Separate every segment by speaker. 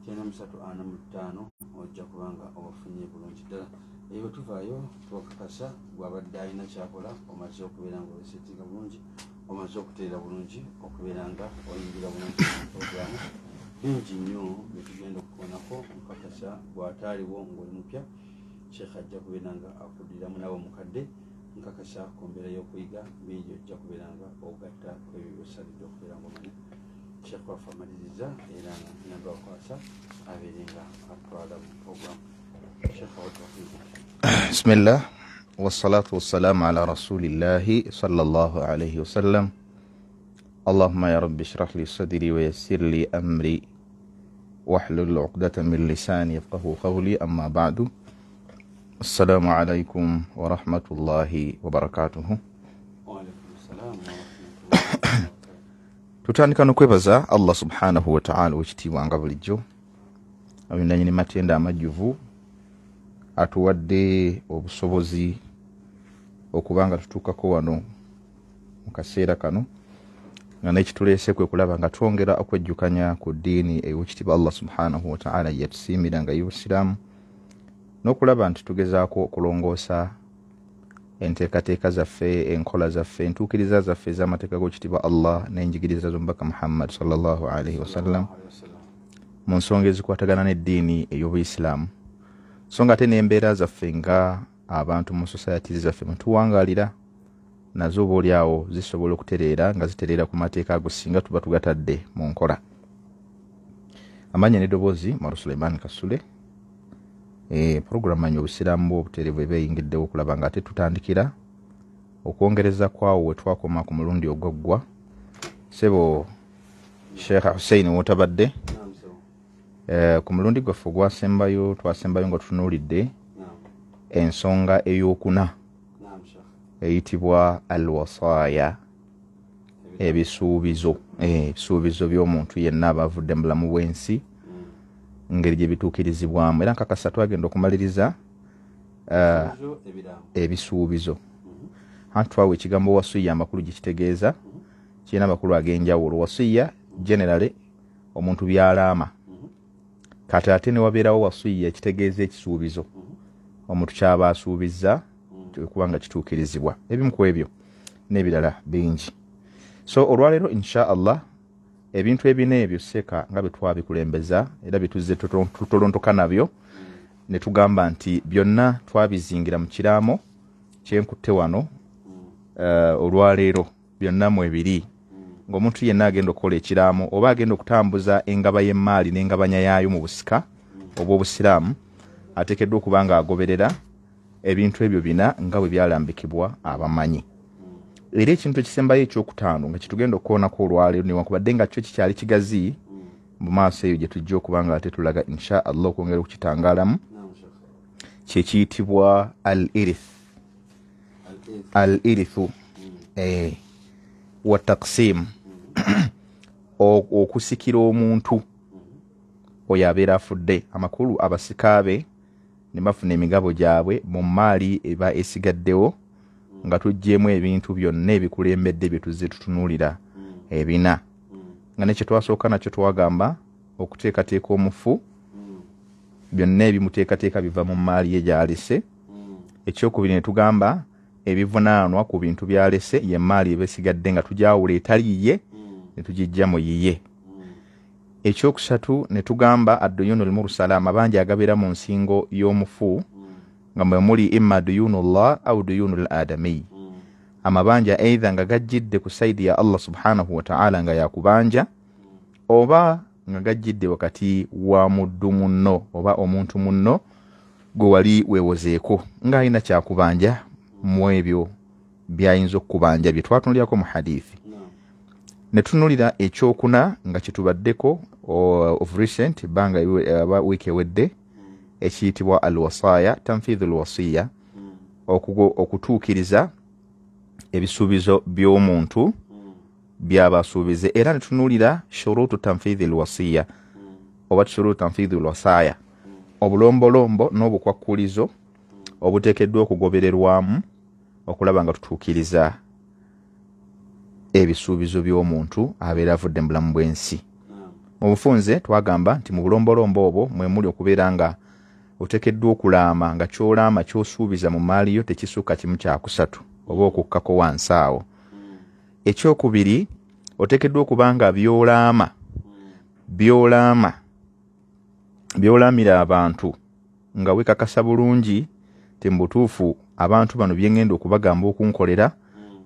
Speaker 1: 9345 ojja kubanga obafunye bulungi ddala. Eyo tuvaayo twakakasa gwabadde alina kyakola, omaze okubeera nga oresetinga bulungi, omaze okuteera bulungi, okubeera nga oyingira bulungi programu. Bingi nnyo byetugenda okukoonako. Nkakasa bw'ataaliwo ng'oli mupya, Sheekh ajja kubeera nga akuddiramu nawe omukadde. Nkakasa ku mbeera y'okuyiga bingi ojja kubeera nga ogatta ku ebyo byosalidde okubeera nga omanya. Sheekh waffe amaliriza era nga ngenda bakwasa abeere nga atwala mu programu. Sheekh awatuwakiza.
Speaker 2: Bismillah wassalatu wassalamu ala rasulillahi sallallahu alayhi wasallam. Allahumma ya rabbi shrah li sadri wa yassir li amri wahlul uqdatan min lisani yafqahu qawli, amma ba'du. Assalamu alaikum wa rahmatullahi wa barakatuhu.
Speaker 1: Wa alaikum assalam wa rahmatullahi wa barakatuh.
Speaker 2: Tutandika n'okwebaza Allah subhanahu wa ta'ala owekitiibwa nga bulijjo, abinanyini matenda amajjuvu, atuwadde obusobozi okuba nga tutuukako wano mu kaseera kano, nga n'ekituleese kwe kulaba nga twongera okwejjukanya ku ddiini ey'ekitiibwa Allah subhanahu wa ta'ala yatusiimira nga y'Obusiraamu, n'okulaba nti tugezaako okulongoosa enteekateeka zaffe, enkola zaffe, entuukiriza zaffe ez'amateeka g'ekitiibwa Allah n'enjigiriza z'omubaka Muhammad sallallahu alaihi wasallam mu nsonga ezikwatagana n'eddiini ey'Obuyisiraamu. So nga ate n'embeera zaffe nga abantu mu society zaffe mwe tuwangaalira nazo oba oli awo zisobola okutereera nga zitereera ku mateeka ago singa tuba tugatadde mu nkola. Amannya n'eddoboozi Maru Suleiman Kasule. Program manyi Obusiraamu bw'obutereevu eba eyingiddewo okulaba nga ate tutandikira okwongereza kwawo we twakoma ku mulundi ogwaggwa. Ssebo Sheikh Hussein w'otabadde, ku mulundi gwaffe ogwasembayo twasembayo nga tutunuulidde ensonga ey'okuna eyitibwa al-wasaaya, ebisuubizo, ebisuubizo by'omuntu yenna aba avudde mu bulamu bw'ensi, ngeri gye bituukirizibwamu. Era nkakasa twagenda okumaliriza ebisuubizo. Anti twawa ekigambo wasiya amakulu gye kitegeeza, kirina amakulu ag'enjawulo. Wasiya generally omuntu by'alaama, kati ate ne wabeerawo wasiya ekitegeeza ekisuubizo omuntu ky'aba asuubizza okuba nga kituukirizibwa. Ebimu ku ebyo n'ebirala bingi. So olwaleero insha Allah ebintu ebina ebyo seka nga bwe twabikulembeza era bituzze tutolontoka nabyo, ne tugamba nti byonna twabizingira mu kiraamo kyenkutte wano olwaleero byonna mwebiri. Ng'omuntu yenna agenda okukola ekiraamo oba agenda okutambuza engaba y'emmaali n'engabanya yaayo mu busika obw'Obusiraamu, ateekeddwa okuba ng'agoberera ebintu ebyo bina nga bwe byalambikibwa abamanyi. Era ekintu ekisembayo ekyokutaano nga kitugenda okukoonako olwaleero, newankubadde nga kyo kikyali kigazi mu maaso eyo gye tujja okuba nga ate tulaga insha Allah okwongera okukitangaalamu, kye kiyitibwa al-irith. Al-irithu wa taqsim, okusikira omuntu oyo abeera afudde. Amakulu abasika be ne bafuna emigabo gyabwe mu mmaali eba esigaddewo, nga tuggyeemu ebintu byonna ebikulembedde bye tuzze tutunuulira ebina. Nga ne kye twasooka nakyo twagamba okuteekateeka omufu, byonna ebimuteekateeka biva mu mmaali ye gy'alese. Ekyokubiri ne tugamba ebivunaanwa ku bintu by'alese ye mmaali eba esigadde nga tugyawula etali yiye ne tugiggya mu yiye. Ekyokusatu ne tugamba adduyunul mursala, amabanja agabeera mu nsingo y'omufu nga mwe muli imma duyunullah au duyunul adami, amabanja either nga gajjidde ku saidi ya Allah subhanahu wa ta'ala nga yakubanja, oba nga gajjidde wakati wa muddu munno oba omuntu munno gwe wali weewozeeko ng'alina kyakubanja mu ebyo by'ayinza okukubanja bye twatunulirako mu hadithi. Ne tutunulira ekyokuna nga kyetubaddeko of recent banga wiiki ewedde, ekiyitibwa al-wasaya, tanfidhul wasiya, okutuukiriza ebisuubizo by'omuntu by'aba asuubize. Era ne tunuulira shurutu tanfidhil wasiya oba shurutu tanfidhil wasaya, obulombolombo n'obukwakkulizo obuteekeddwa okugobererwamu okulaba nga tutuukiriza ebisuubizo by'omuntu abeera avudde mu bulamu bw'ensi. Mu bufunze twagamba nti mu bulombolombo obwo mwe muli okubeera nga oteekeddwa okulaama nga ky'olaama ky'osuubiza mu maali yo tekisukka 1/3 oba okukkako wansi awo. Ekyokubiri, oteekeddwa okuba nga by'olaamira abantu nga weekakasa bulungi nti mu butuufu abantu bano bye ŋŋenda okubagamba okunkolera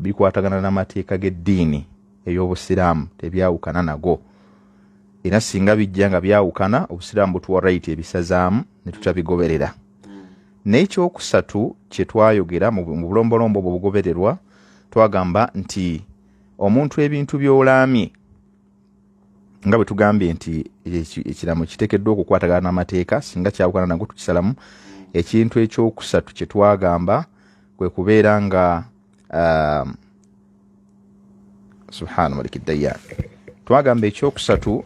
Speaker 2: bikwatagana n'amateeka g'eddiini ey'obusiraamu, tebyawukana nago. Era singa bijja nga byawukana, obusiraamu butuwa right ebisazaamu ne tutabigoberera. N'ekyokusatu kye twayogera mu bulombolombo obwo obugobererwa, twagamba nti omuntu ebintu by'olaamye nga bwe tugambye nti ekiraamo kiteekeddwa okukwatagana n'amateeka, singa kyawukana nago tukisalamu. Ekintu ekyokusatu kye twagamba kwe kubeera nga subhana maliki dayyan. Twagamba ekyokusatu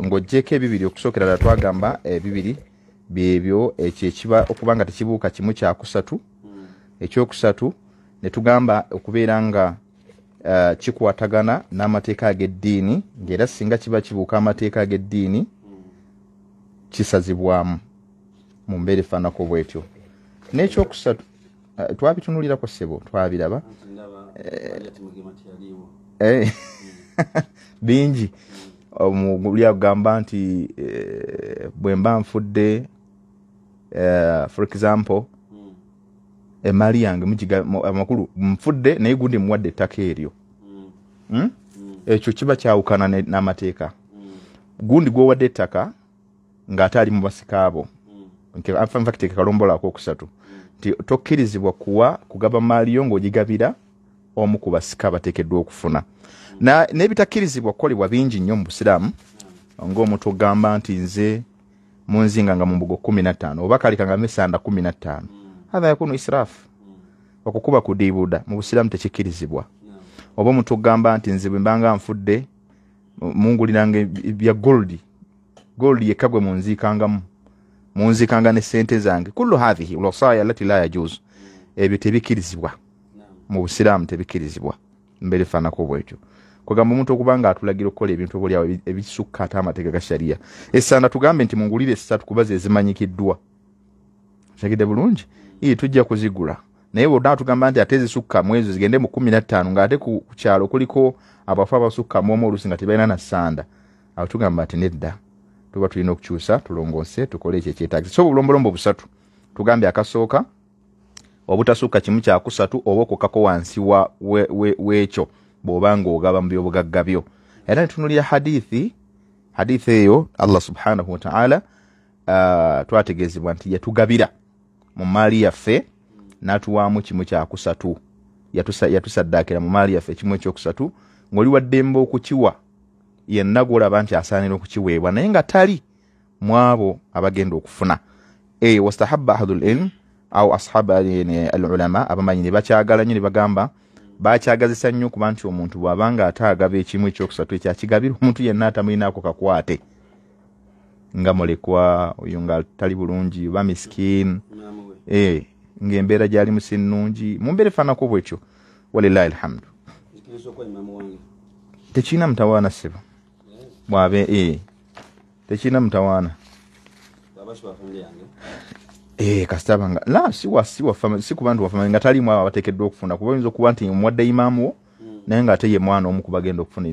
Speaker 2: ng'oggyeko ebibiri okusookera ddala twagamba ebibiri byebyo ekyo ekiba okuba nga tekibuuka 1/3. Ekyokusatu ne tugamba okubeera nga kikwatagana n'amateeka ag'eddiini, ng'era singa kiba kibuuka amateeka ag'eddiini kisazibwamu mu mbeera efaananako bw'etyo. N'ekyokusatu twabitunulirako ssebo, twabiraba bingi. Omuli agamba nti bwe mba nfudde, for example, emaali yange amakulu nfudde naye gundi muwadde ettaka eryo, ekyo kiba kyawukana n'amateeka. Gundi gw'owadde ettaka ng'ate ali mu basika abo, infact kalombola akokusatu nti tokkirizibwa kuwa kugaba maali yo ng'ogigabira omu ku basika bateekeddwa okufuna. N'ebitakkirizibwa kukolebwa bingi nnyo mu busiraamu, ng'omuntu ogamba nti nze munzinga nga mu mbugo 15 oba kaleka nga mesanda 15, hadha yakunu israfu, okukuba kudiibuda mu busiraamu tekikkirizibwa. Oba omuntu ogamba nti nze bwe mbanga nfudde munguliranga bya gold, gold yekka gwe munziikangamu, munziikanga ne ssente zange. Kullu hadhihi lwasaya allati la yajuzu, ebyo tebikkirizibwa mu busiraamu, tebikkirizibwa mbeera efaananako bwetyo. Kugamba omuntu okuba nga atulagira okukola ebintu oba ebisukka ate amateeka ga sharia. Essanda tugambe nti mungulire 3 kuba ze zimanyikiddwa, tegedde bulungi, tujja kuzigula. Naye bw'onna tugamba nti ate ezisukka mu ezo zigende mu 15 ng'ate ku kyalo kuliko abafu abasukka mu omu oluusi nga tebalina na ssanda, awo tugamba nti nedda, tuba tulina okukyusa tulongoose tukole ekyo ekyetaagisa. So obulombolombo busatu tugambye: akasooka obutasukka 1/3 oba okukkako wansi w'ekyo bw'oba ng'ogaba mu byobugagga byo. Era ne tutunuulira hadithi eyo Allah subhanahu wa ta'ala twategeezebwa nti yatugabira mu maali yaffe n'atuwaamu 1/3, yatusaddaakira mu maali yaffe 1/3, ng'oli wa ddembe okukiwa yenna gw'olaba nti asaanira okukiweebwa naye nga tali mu abo abagenda okufuna. Wastahabba ahlul ilm au ashab al-ulama, abamanyi ne bakyagala nnyo ne bagamba bakyagazisa nnyo kuba nti omuntu bw'abanga ate agaba 1/3 ekyakigabira omuntu yenna atamulinaako kakwate, nga mulekwa oyo nga tali bulungi oba miskin, ng'embeera gy'alimu si nnungi, mu mbeera efaananako bwetyo. Walillahi alhamdu. Tekirina mutawaana ssebo, bw'abe tekirina mutawaana. Kasita banga la si kuba nti wafamily nga talimu abo abateekeddwa okufuna, kuba oyinza okuba nti omuwadde imaamu wo naye ng'ate ye mwana omu ku bagenda okufuna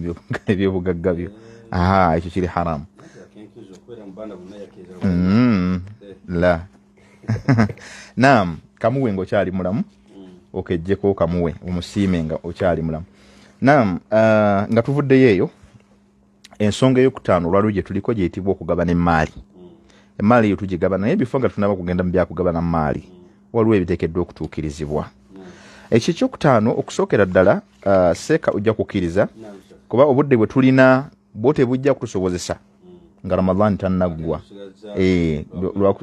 Speaker 2: ebyobugagga byo. Ekyo kiri haramu. La naam, kamuwe ng'okyali mulamu, okejjeko kamuwe omusiime nga okyali mulamu. Naam, nga tuvuddeyo eyo, ensonga eyokutaano olwaliwo gye tuliko gyeyitibwa okugabana emaali. Emaali eyo tugigabana, naye bifo nga tunaba kugenda mu byakugabana maali waliwo ebiteekeddwa okutuukirizibwa. Ekyo ekyokutaano okusookera ddala, seeka ojja kukkiriza kuba obudde bwe tulina bwo tebujja kutusobozesa nga Ramadhan tannaggwa,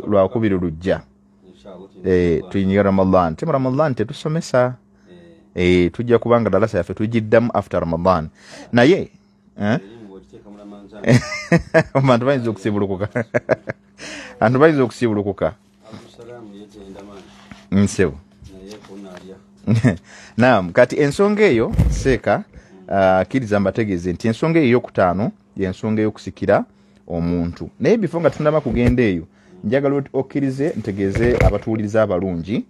Speaker 2: lwakubiri lujja tuyingira Ramadhan. Te mu Ramadhan tetusomesa, tujja kubanga dalasa yaffe tugiddamu after Ramadhan. Naye abantu bayinza okusiibulukuka, abantu bayinza okusiibulukuka nsebo. Naam, kati ensonga eyo seeka kkiriza mbategeeze nti ensonga eyo eyokutaano y'ensonga ey'okusikira omuntu. Naye bifo nga tunaba kugenda eyo, njagala okkirize ntegeeze abatuwuliriza abalungi,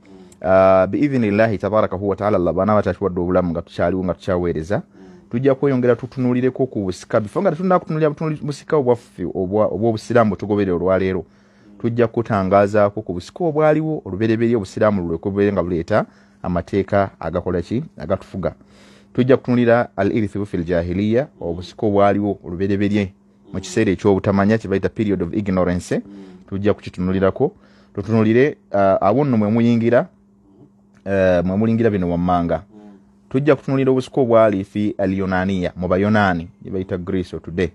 Speaker 2: biidhinillahi tabarakahu wataala, Allah bw'anaaba tatuwadde obulamu nga tukyaliwo nga tukyaweereza, tujja kweyongera tutunuulireko ku busika. Bifo nga tetunnaba kutunuulira busika obwaffe obw'obusiraamu bwe tugoberera olwaleero, tujja kutangazaako ku busika obwaliwo olubereberye obusiraamu lulekubeere nga buleeta amateeka agakola ki, agatufuga. Tujja kutunuulira al irithu fi ljahiliya, obusika obwaliwo olubereberye mu kiseera ekyobutamanya kye bayita period of ignorance. Tujja kukitunulirako, tutunulire awo nno mwe muyingira, mwe mulingira bino wammanga. Tujja kutunulira obusika obwali fi alyonaniya, mu bayonaani gye bayita Greece or today,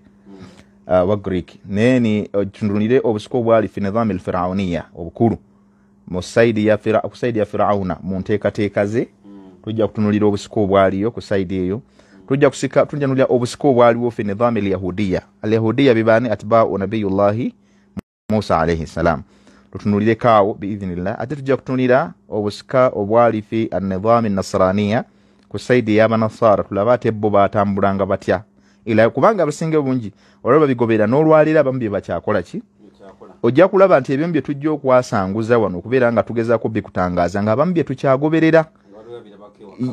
Speaker 2: wa Greek. Naye ni tutunulire obusika obwali fi nidhami alfirauniya, obukulu mu side ya ku side ya Firauna, mu nteekateeka ze. Tujja kutunulira obusika obwaliyo ku side eyo. Tujja kutunulira obusika obwaliwo fi nidhami alyahudiya. Alyahudiya bibani atba'u nabiyullahi Musa alayhi salam. Tutunulireko awo biidhinillah. Ate tujja kutunulira obusika obwali fi annidhami nasraniya, ku side y'abanasara, tulabe ate bo batambulanga batya, ila kubanga abasinga obungi olwo babigoberera n'olwaleero abamu bye bakyakola ki. Ojja kulaba nti ebyo bye tujja okwasanguza wano okubeera nga tugezaako bikutangaza nga abamu bye tukyagoberera,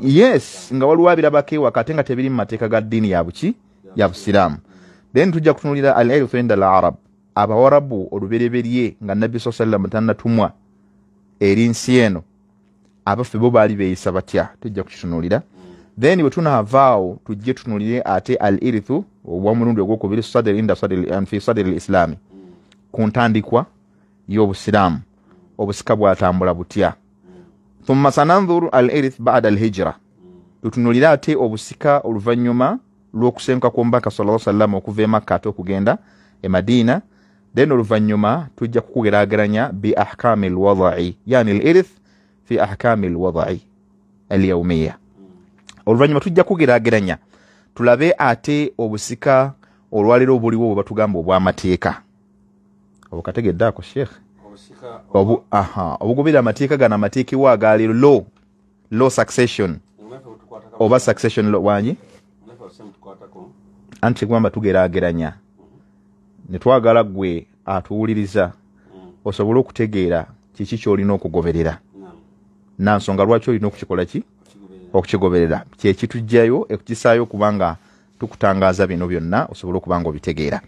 Speaker 2: yes, nga waliwo abirabako ewaka ate nga tebiri mu mateeka ga ddiini ya buki, ya busiraamu. Then tujja kutunulira al irithu inda al arab, abawarabu olubereberye nga Nabbi saa sallam tannatumwa eri nsi eno, abaffe bo baali beeyisa batya? Tujja kukitunulira. Then bwe tunaavaawo tujje tutunulire ate al irithu obwomulundi ogwokubiri sadr inda sadr fi sadri lislami, ku ntandikwa y'obusiraamu obusika bwatambula butya. Thumma sanandhuru al irith bada al hijra, tutunulire ate obusika oluvannyuma lw'okusenguka kw'omubaka sallallahu sallam okuva e Makka ate okugenda e Madiina. Then oluvannyuma tujja kukugeraageranya bi ahkami lwadai, yani al irith fi ahkami lwadai alyaumiya. Oluvannyuma tujja kugeraageranya tulabe ate obusika olwaleero obuliwo bwe batugamba obw'amateeka. Obukategedde ako, sheekh? Obugoberera amateeka gano amateekebwa agaleero, law succession oba succession law wangi. Anti kugamba tugeraageranya ne twagala ggwe atuwuliriza osobole okutegeera kiki ky'olina okugoberera nansonga lwaki olina okukikola ki, okukigoberera. Kyekitujjayo ekukisaayo kubanga tukutangaaza bino byonna osobole okuba nga obitegeera.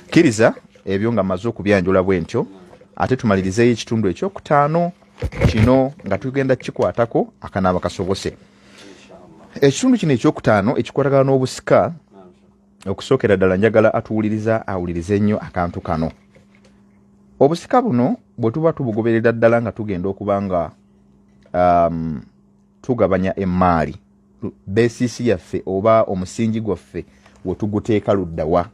Speaker 2: Kkiriza ebyo nga maze okubyanjula bwe ntyo, ate tumalirizeeyo ekitundu ekyokutaano kino nga tugenda kikwatako akanaaba kasobose. Ekitundu kino ekyokutaano ekikwatagana n'obusika, okusookera ddala njagala atuwuliriza awulirize ennyo akantu kano. Obusika buno bwe tuba tubugoberera ddala nga tugenda okuba nga tugabanya emmaali, basis yaffe oba omusingi gwaffe we tuguteeka luddawa?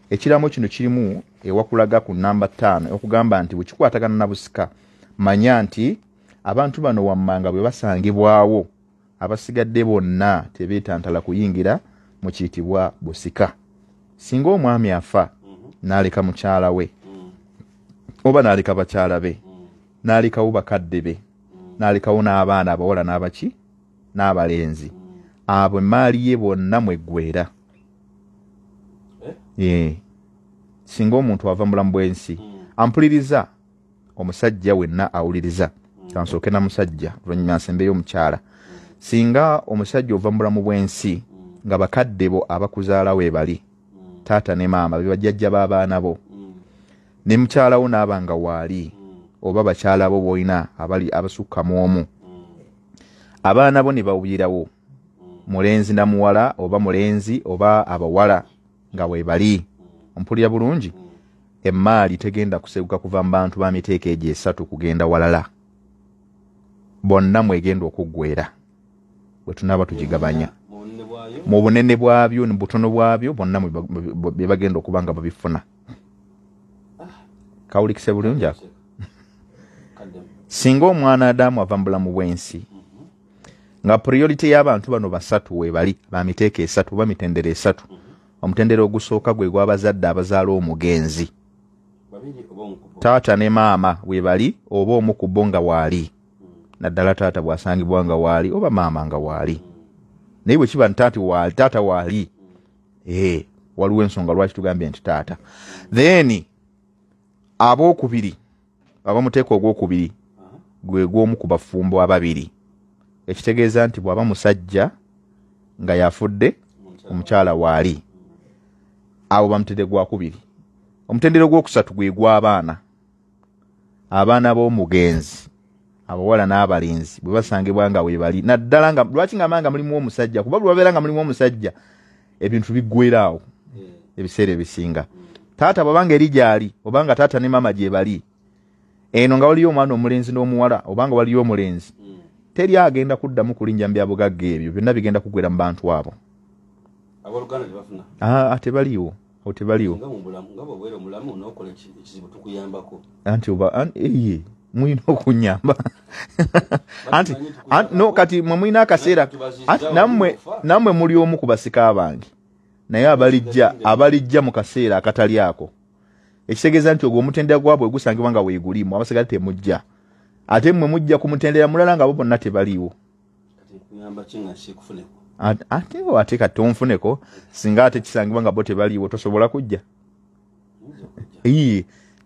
Speaker 2: Ekiramo kino kirimu ewakulaga ku namba 5 okugamba nti bwe kikwatagana na busika, manya nti abantu bano wammanga bwe basangibwawo, abasigadde bonna tebeetantala kuyingira mu kiyitibwa busika. Singa omwami afa n'aleka mukyala we oba n'aleka bakyala be n'alekawo bakadde be n'alekawo n'abaana abawala n'abaki n'abalenzi, abo emaali ye bonna mweggwera. Singa omuntu ava mu bulamu bw'ensi, ampuliriza omusajja wenna awuliriza, kansooke na musajja oluvannyuma nsembeyo omukyala. Singa omusajja ova mu bulamu bw'ensi nga bakadde bo abakuzaala weebali, taata ne maama be bajjajja b'abaana bo, ne mukyala wo n'aba nga waali oba bakyala bo b'olina abali abasukka mu omu, abaana bo ne bawulirawo mulenzi na muwala oba mulenzi oba abawala nga weebali, ompulira bulungi, emmaali tegenda kuseguka kuva mu bantu ba miteeko egyo esatu kugenda walala. Bonna mwegenda okuggwera bwe tunaaba tugigabanya mu bunene bwabyo ne butono bwabyo, bonna bye bagenda okuba nga babifuna. Kawulikise bulungi ako. Singa omwana Adamu ava mu bulamu bw'ensi nga priority y'abantu bano basatu weebali, ba miteeko esatu oba mitendera esatu, omutendera ogusooka gwe gw'abazadde abazaala omugenzi, taata ne maama weebali oba omu ku bo nga waali, naddala taata bw'asangibwa nga waali oba maama nga waali. Naye bwe kiba nti taata waali, Waliwo ensonga lwaki tugambye nti taata. Then abookubiri, abamuteeka ogwokubiri gwe gw'omu ku bafumbo ababiri, ekitegeeza nti bw'aba musajja nga yafudde omukyala waali, abo bamutendera gwakubiri. Omutendera ogwokusatu gwe gw'abaana, abaana b'omugenzi abawala n'abalenzi bwe basangibwa nga weebali, naddala nga lwaki ngamba nga mulimu omusajja, kuba bwe babeera nga mulimu omusajja ebintu biggweeraawo ebiseera ebisinga. Taata bw'abanga eri gy'ali, obanga taata ne maama gye bali, eno nga waliyo omwana omulenzi n'omuwala, obanga waliyo omulenzi, teri agenda kuddamu kulinnya mu byabugagga ebyo, byonna bigenda kuggwera mu bantu abo.
Speaker 1: Abooluganda tebafuna?
Speaker 2: Tebaliiwo, awo tebaliiwo.
Speaker 1: Nga bw'obeera omulamu n'okola ekizibu tukuyambako.
Speaker 2: Anti oba eye mulina okunyamba. Anti no, kati mwe mulina akaseera, anti nammwe muli omu ku basika bange, naye abalijja mu kaseera akatali ako, ekitegeeza nti ogwo omutendera gwabwe gusangibwa nga weegulimu, abasigadde temujja. Ate mmwe mujja ku mutendera mulala nga bo bonna tebaliiwo. Ate kati tonfuneko, singa ate kisangibwa nga bo tebaliiwo tosobola kujja.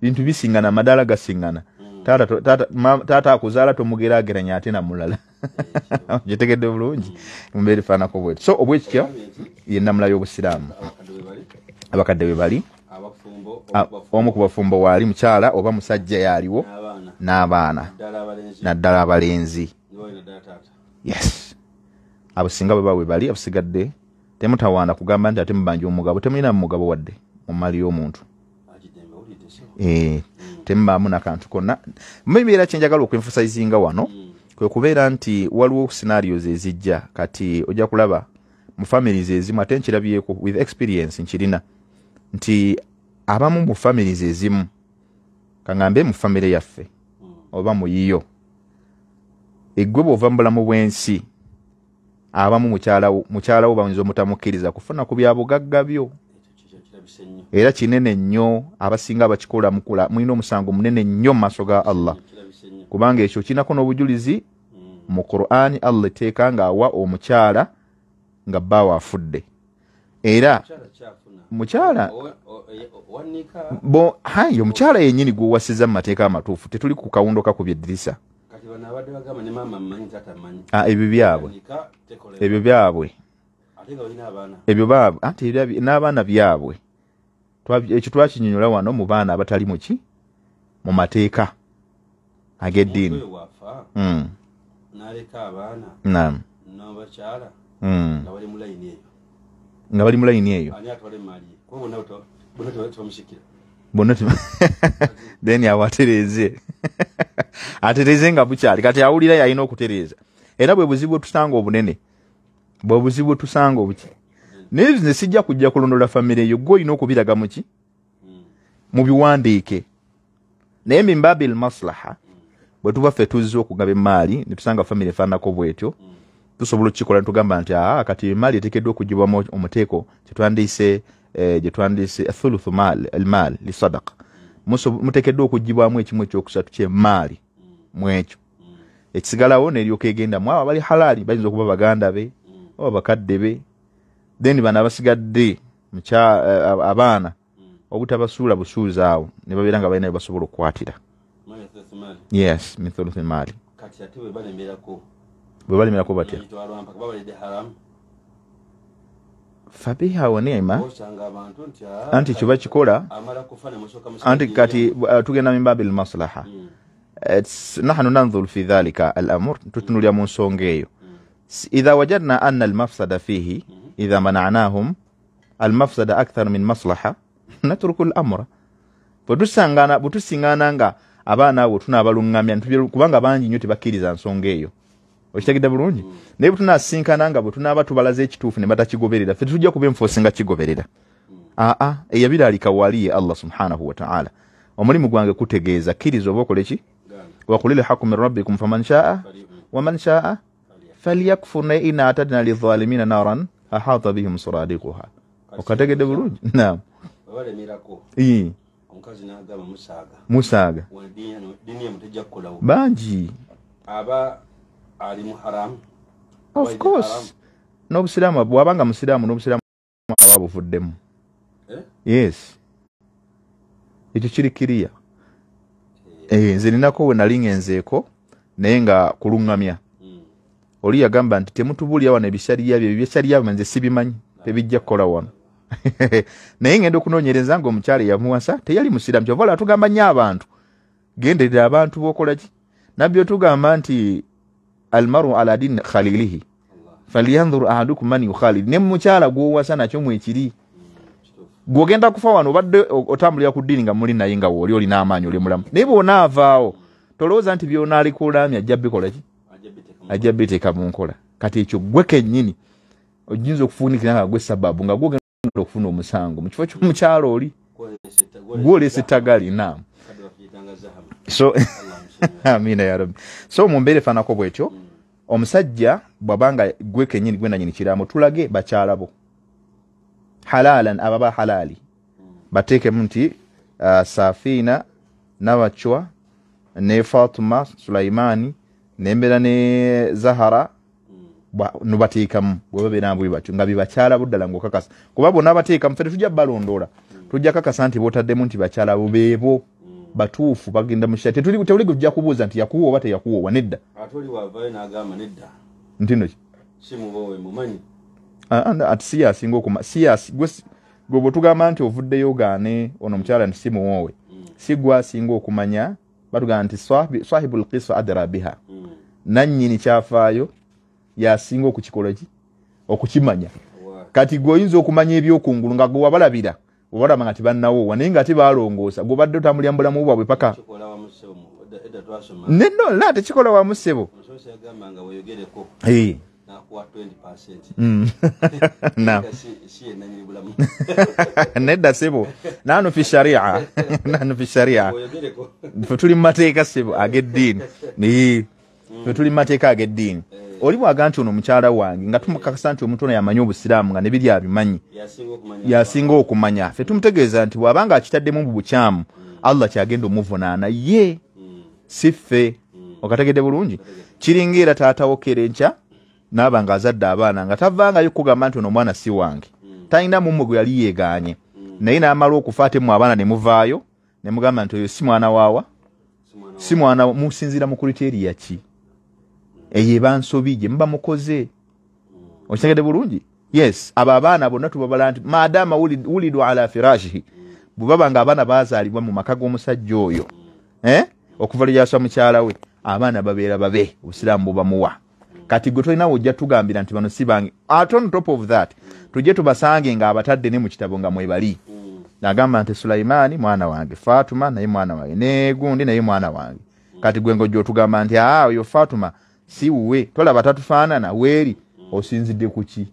Speaker 2: Bintu bisingana, amadaala gasingana. Taata akuzaala tomugeraageranya ate na mulala. Okitegedde bulungi? Mbeera efaananako bwetyo. So obwekityo ye nnamula y'Obusiraamu. Abakadde bwe bali, omu ku bafumbo waali, mukyala oba musajja yaliwo, n'abaana naddala abalenzi. Yes, abo singa bwe baba bali, abasigadde temutawaana kugamba nti ate mubanja omugabo. Temulina mugabo wadde mu mali y'omuntu. Temubaamu nakantu konna. Mbeera kyenjagala okwemphasizinga wano kwe kubeera nti waliwo scenarios ezijja. Kati ojja kulaba mu families ezimu, ate nkirabyeko with experience nkirina, nti abamu mu families ezimu, kaŋŋambe mu famire yaffe oba mu yiyo, eggwe bw'ova mu bulamu bw'ensi, abamu mukyala wo bayinza omutamukkiriza kufuna ku byabugagga byo. Era kinene nnyo, abasinga abakikola mukula mulina omusango munene nnyo mu maaso ga Allah, kubanga ekyo kinako n'obujulizi mu Qur'ani. Allah etteeka ng'awa omukyala nga bbaawe afudde, era mukyala hayi omukyala yennyini gw'owasiza mu mateeka amatuufu, tetuli ku kawundo kakubye eddirisa. Ebyo byabwe, ebyo byabwe, ebyo baabwe, anti n'abaana byabwe. Ekyo twakinyonyola wano mu baana abatali muki mu mateeka ag'eddiini. Naam. Nga bali mu layini eyo bonna. Then awo atereeze, atereeze nga bukyali. Kati awulira yalina okutereeza. Era bwe buzibu bwe tusanga obunene, bwe buzibu bwe tusanga obuki. Naye nze sijja kujja kulondola famire eyo, gwe olina okubiraga muki mu biwandiike. Naye min babil maslaha, bwe tuba ffe tuzze okugaba emaali ne tusanga famire efaananako bwetyo, tusobola okukikola netugamba nti aa, kati emaali eteekeddwa okugibwamu omuteeko kyetwandiise gye twandiise thuluthu mal almal lisadaqa, muteekeddwa okugibwamu ekimu ekyokusatu kyemaali mu ekyo ekisigalawo, neryoka egenda mu abo abali halaali, bayinza okuba baganda be oba bakadde be. Then bano abasigadde abaana obutabasuula busuuzi awo ne babeera nga balina bye basobola okukwatira. Yes, min thuluthi maali. Bwe balemerako batya? Fabiha wa ni'ma. Anti kiba kikola, anti kati tugenda min babil maslaha. Nahnu nanzur fi dhalika al-amr, tutunulya mu nsonga eyo. Idha wajadna anna al-mafsada fihi, idha mana'nahum al-mafsada akthar min maslaha, natruku al-amra. Bwe tusingana nga abaana abo tunaabaluŋŋamya, kubanga bangi nnyo tebakkiriza nsonga eyo, okitegedde bulungi? Naye bwe tunaasinkana nga bwe tunaaba tubalaze ekituufu ne batakigoberera, ffe tetujja kuba enfosinga kigoberera. Aa, eyabiraalika wali ye Allah subhanahu wataala. Omulimu gwange kutegeeza, kkiriza oba okole ki. Waqulil haqu min rabbikum faman shaa waman shaa falyakfur, naye inna atadna lidhalimina naran ahata bihim suradiquha. Okategedde bulungi? Naam. Musaaga bangi. Of course, n'obusiraamu bw'abanga musiraamu, n'obusiraamu aba buvuddemu. Yes, ekyo kiri kiriya. Nze ninako we nali ngenzeeko naye nga kuluŋŋamya. Oli yagamba nti temutubuulira wano ebishariya bye, ebyeshariya bye nze sibimanyi, tebijja kukola wano. Naye ngenda okunoonyereza nga omukyala eyamuwasa teyali musiraamu. Kyova olaba tugamba nnyo abantu, genderera abantu b'okola ki. Nabbi otugamba nti almaru ala dini khalilihi falyanzur ahadukum man yukhalil. Ne mukyala gw'owasa nakyo mwekiri. Gw'ogenda kufa wano obadde otambulira ku ddiini nga muli naye nga wooli olina amaanyi oli mulamu, naye bw'onaavaawo tolowooza nti by'onaalikulamya ajja bikola ki, ajja biteeka mu nkola. Kati ekyo gwe kennyini oyinza okufuunikira nga gwe sababu nga gw'ogenda okufuna omusango mu kifo ky'omukyala oli gw'oleese ttagali. Naam, so amina ya rabbi. So mu mbeera efaanako bwetyo, omusajja bw'abanga gwe kennyini gwe nannyini kiraamo, tulage bakyala bo halalan, ababa halali bateekemu nti Safina Nabachwa ne Fatuma Sulaimani nembeera ne Zahara nubateekamu bwe babeera bwe batyo nga bibakyala bo ddala ng'okakasa, kuba bonna bateekamu ffe tetujja balondoola, tujja kakasa nti b'otaddemu nti bakyala bo beebo batuufu bagenda mu sharia. Tetuli tujja kubuuza nti yakuwa oba teyakuwa, nedda.
Speaker 1: Ate oli wavaayo n'agamba nedda
Speaker 2: nti nno ki
Speaker 1: si mubowe mumanyi.
Speaker 2: Ati si yasinga okuma, si yasi gwe bwe tugamba nti ovuddeyo ogaane ono omukyala nti si muwoowe, si gwe asinga okumanya. Batugamba nti sahibul qissa adra biha, nannyini kyafaayo yasinga okukikola ki, okukimanya. Kati gwe oyinza okumanya ebyokungulu nga gwe wabalabira obalaba nga tibannawoowa, naye nga tebaalongoosa, gwe obadde otambulira mu bulamu bwabwe paka nno la tekikola wamu ssebo.
Speaker 1: Nakuwa 20%.
Speaker 2: Naam.
Speaker 1: Si nanyini bulamu.
Speaker 2: Nedda ssebo, nanu fi sharia, nanu fi sharia. Ffe tuli mu mateeka ssebo ag'eddiini. Ffe tuli mu mateeka ag'eddiini. Oli bw'aga nti ono mukyala wange nga tumukakasa nti omuntu ono yamanyi obusiraamu nga ne biri abimanyi, yasinga okumanya, ffe tumutegeeza nti bw'abanga akitaddemu mu bukyamu Allah kyagenda omuvunaana ye, si ffe. Okategedde bulungi? Kiringa era taata wo kerenkya n'aba ng'azadde abaana nga tavangayo kugamba nti ono omwana si wange, talina mummwe gwe yali yeegaanye, naye n'amala okufa ate mmwe abaana ne muvaayo ne mugamba nti oyo si mwana waawa, si mwana. Musinziira mu kriteriya ki? Eyo eba nsobi gye muba mukoze. Okitegedde bulungi? Yes, abo abaana bonna tubabala nti maadaama wulidu ala firashihi, bwe baba nga abaana baazaalibwa mu maka g'omusajja oyo, okuva lwe yaswa mukyala we, abaana babeera babe, obusiraamu bubamuwa. Kati gwe tolina wojja tugambira nti bano si bange. Ate on top of that tujje tubasange nga abatadde ne mu kitabo nga mwebali, nagamba nti Sulaimani mwana wange, Fatuma naye mwana wange, ne gundi naye mwana wange. Kati gwe ng'ojja otugamba nti oyo Fatuma si wuwe, tolaba tatufaanana, weeri osinzidde ku ki?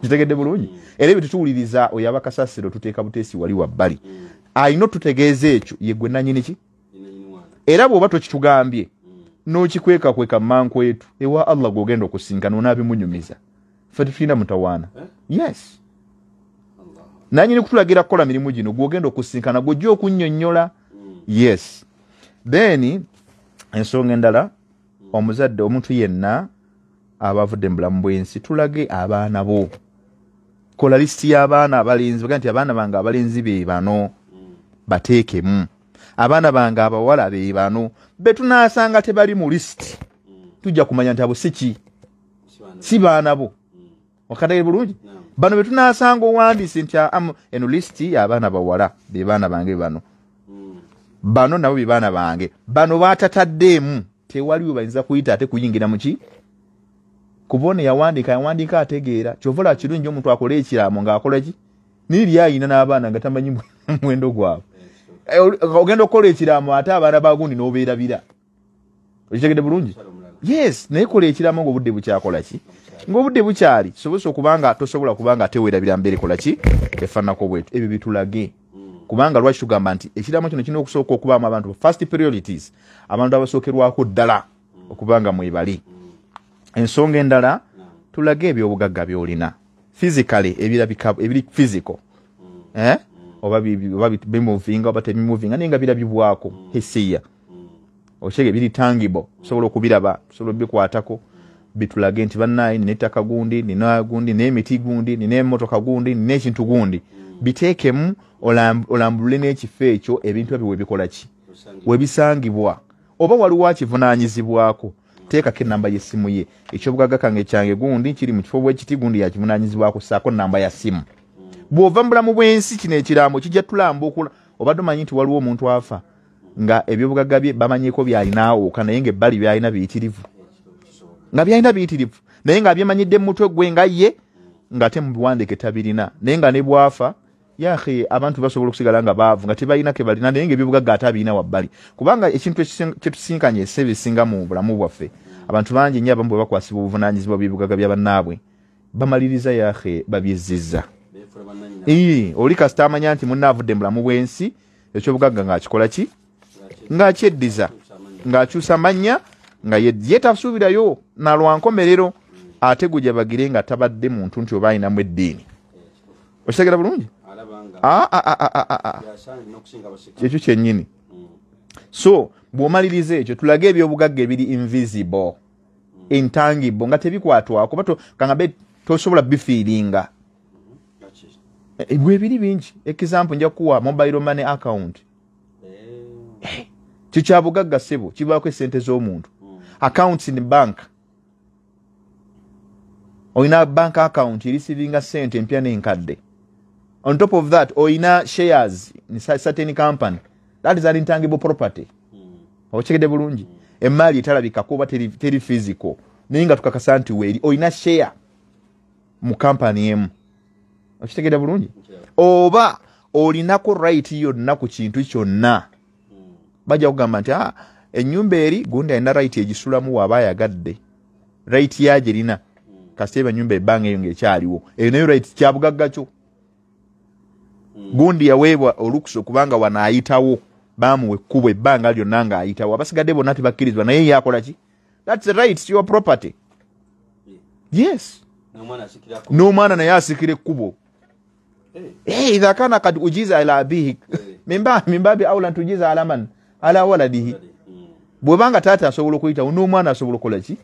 Speaker 2: Kitegedde bulungi? Era ebyo tetuwuliriza oyo abakasasiro, tuteeka buteesi wali wabbali. Alina otutegeeza ekyo ye gwe nannyini ki, era bw'oba tokitugambye n'okikwekakweka mmankwetu ewa Allah gw'ogenda okusinkana onaabimunyumiza. Ffe tetulina mutawaana. Yes, nannyini kutulagira kukola mirimu gino gw'ogenda okusinkana gw'ojja okunnyonnyola. Yes, then ensonga endala, omuzadde omuntu yenna aba avudde mu bulamu bw'ensi, tulage abaana bo. Kola lisiti y'abaana abalenzi, baga nti abaana bange abalenzi be bano, bateekemu, abaana bange abawala be bano. Be tunaasanga tebali mu lisiti tujja kumanya nti abo si ki, si baana bo. Wakadagire bulungi? Bano be tunaasanga owandiise nti eno lisiti y'abaana bawala be baana bange bano, bano nabo be baana bange, bano baatataddeemu tewaliwo bayinza kuyita ate kuyingira mu ki, kubona yawandiika ategeera. Kyova olaba kirungi omuntu akole ekiraamo ng'akola ki, niri ayina n'abaana nga tamanyi muwendo gwabwe. Ogenda okukola ekiraamo ate abaana bagundi n'obeerabira. Okitegedde bulungi? Yes, naye kola ekiraamo ng'obudde bukyakola ki, ng'obudde bukyali, kisobose okubanga tosobola kubanga ate weerabira mbeera ekola ki efaananako bwetyo. Ebyo bitulage, kubanga lwaki tugamba nti ekiraamo kino kirina okusooka okubaamu abantu first priorities, abantu abasookerwako ddala okubanga mwebali. Ensonga endala, tulage ebyobugagga by'olina physically, ebirabika ebiri physical, oba bimuvinga oba tebimuvinga, naye nga birabibwako hesiya, okitegeera, biri tangible, osobola okubiraba, osobola obikwatako, Bitulage nti bannaye nina ettaka gundi, nina gundi, n'emiti gundi, nina emmotoka gundi, nina ekintu gundi. Biteekemu olambulule n'ekifo ekyo ebintu ebyo webikola ki, webisangibwa, oba waliwo akivunaanyizibwako. Teekako ennamba y'essimu ye. Ekyobugagga kange kyange gundi kiri mu kifo bwekiti, gundi yakivunaanyizibwako, ssaako nnamba ya ssimu. Bw'ova mu bulamu bw'ensi kino ekiraamo kijja tulamba. Obadde omanyi nti waliwo omuntu afa nga ebyobugagga bye bamanyiiko by'alinaawoka, naye ng'ebbali by'alina biyitirivu, nga byalina biyitirivu, naye nga byemanyidde mu mutwe gwe nga ye ng'ate mu biwandiike tabirina, naye nga ne bw'afa yahe abantu basobola okusigala nga baavu nga tebalina ke balina, naye ng'ebyobugagga ate abirina wabbali. Kubanga ekintu kyetusinkanye esse ebisinga mu bulamu bwaffe, abantu bangi nnyo abamu bwe bakwasibwa obuvunaanyizibwa bw'ebyobugagga bya bannaabwe bamaliriza yahe babyezizza. Oli kasita amanya nti munne avudde mu bulamu bw'ensi, ekyobugagga ng'akikola ki, ng'akyeddiza, ng'akyusa mannya, nga ye tasuubirayo na lwankomerero, ate gujja bagire nga tabadde muntu nti oba alinamu eddiini. Okitegera bulungi? Ekyo kyennyini. So bw'omaliriza ekyo tulage ebyobugagga ebiri invisible, intangible, nga tebikwatwako, kuba kangambe tosobola bifiiringa. Bwebiri bingi. Example nja kuwa mobile money account. Kikyabugagga ssebo, kibaako essente z'omuntu. Accounts in the bank. Olina bank account erisivinga ssente empya n'enkadde. On top of that, olina shares in certain company. That is an intangible property. Okitegedde bulungi. Emaali etalabikako oba teri physical, naye nga tukakasa nti weeri. Olina share mu company emu. Okitegedde bulungi. Oba olinako right yonna ku kintu kyonna. Bajja kugamba nti ennyumba eri gundi alina right egisulamu waba ayagadde. Right yagirina. Kasita eba ennyumba ebbanga eyo ng'ekyaliwo. Eyo nayo right kyabugagga kyo. Gundi yaweebwa olukusa kubanga wano ayitawo, bamuwa ekkubo ebbanga lyonna ng'ayitawo. Abasigadde bonna tebakkirizibwa, naye ye akola ki? That's the right, it's your property. Yes. N'omwana naye asikira ekkubo. Idha kana kad ujiza ala abihi min babi aula tujiza ala man ala waladihi. Bw'obanga taata asobola okuyitawo, n'omwana asobola okukola ki?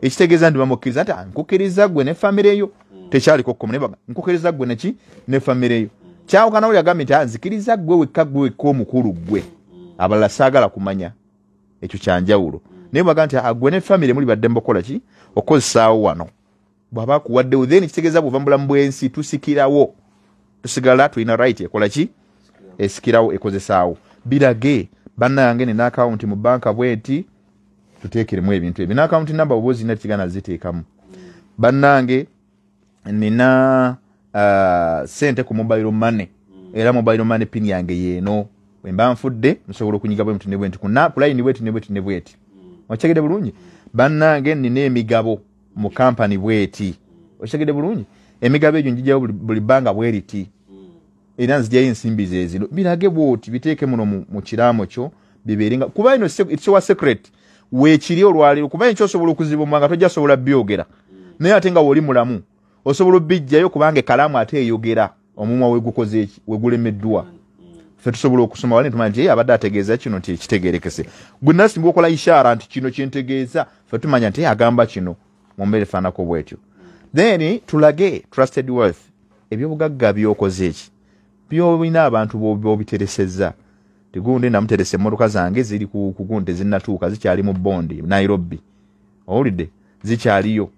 Speaker 2: Ekitegeeza nti bamukkiriza nti nkukkiriza ggwe ne famire yo. Tekyaliko kkomo, naye nkukkiriza ggwe neki ne famire yo. Kyawukana oli agambye nti nzikiriza ggwe wekka, ggwe wekka omukulu ggwe, abalala saagala kumanya. Ekyo kyanjawulo. Naye bw'agamba nti ggwe ne famire muli badde mukola ki, okozesaawo wano, bw'aba akuwaddewo, then kitegeeza bw'ova mu bulamu bw'ensi tusikirawo, tusigala tulina right ekola ki, esikirawo, ekozesaawo. Birage bannange nina akawunti mu banka bweti, tuteekeremu ebintu ebyo. N'akawunti namba oba ozirina kigana ziteekamu. Bannange nina sente ku mobile money, era mobile money pin yange yeeno. Bwe mba nfudde nsobola okunyiga bwe nti ne bwe nti ku layini bweti ne bweti ne bweti. Okitegedde bulungi? Bannange nina emigabo mu kampani bweti. Okitegedde bulungi? Emigabo egyo njijjayo buli bbanga bweriti, era nzijjayo ensimbi ze zino. Birage bwoti, biteeke muno mu kiraamo kyo, bibeere nga kuba ino it's your secret weekiri olwaleero, kuba enkyo osobola okuziba omwanga nga tojja sobola byogera, naye ate nga w'oli mulamu osobola obbijjayo kubanga ekkalaamu ate eyogera omumwa wegukoze eki, wegulemeddwa. Ffe tusobola okusoma wali tumanya nti abadde ategeeza kino nti ekitegeerekese. Gwe nasi bw'okola ishaara nti kino kyentegeeza, ffe tumanya nti agamba kino mu mbeera efaananako bw'etyo. Then tulage trusted wealth, ebyobugagga by'okoze eki, by'olina abantu b'obiteresezza. Tigundi namuteresa emmotoka zange ziri ku gundi tezinnatuuka, zikyali mu bondi Nairobi, owulidde, zikyaliyo.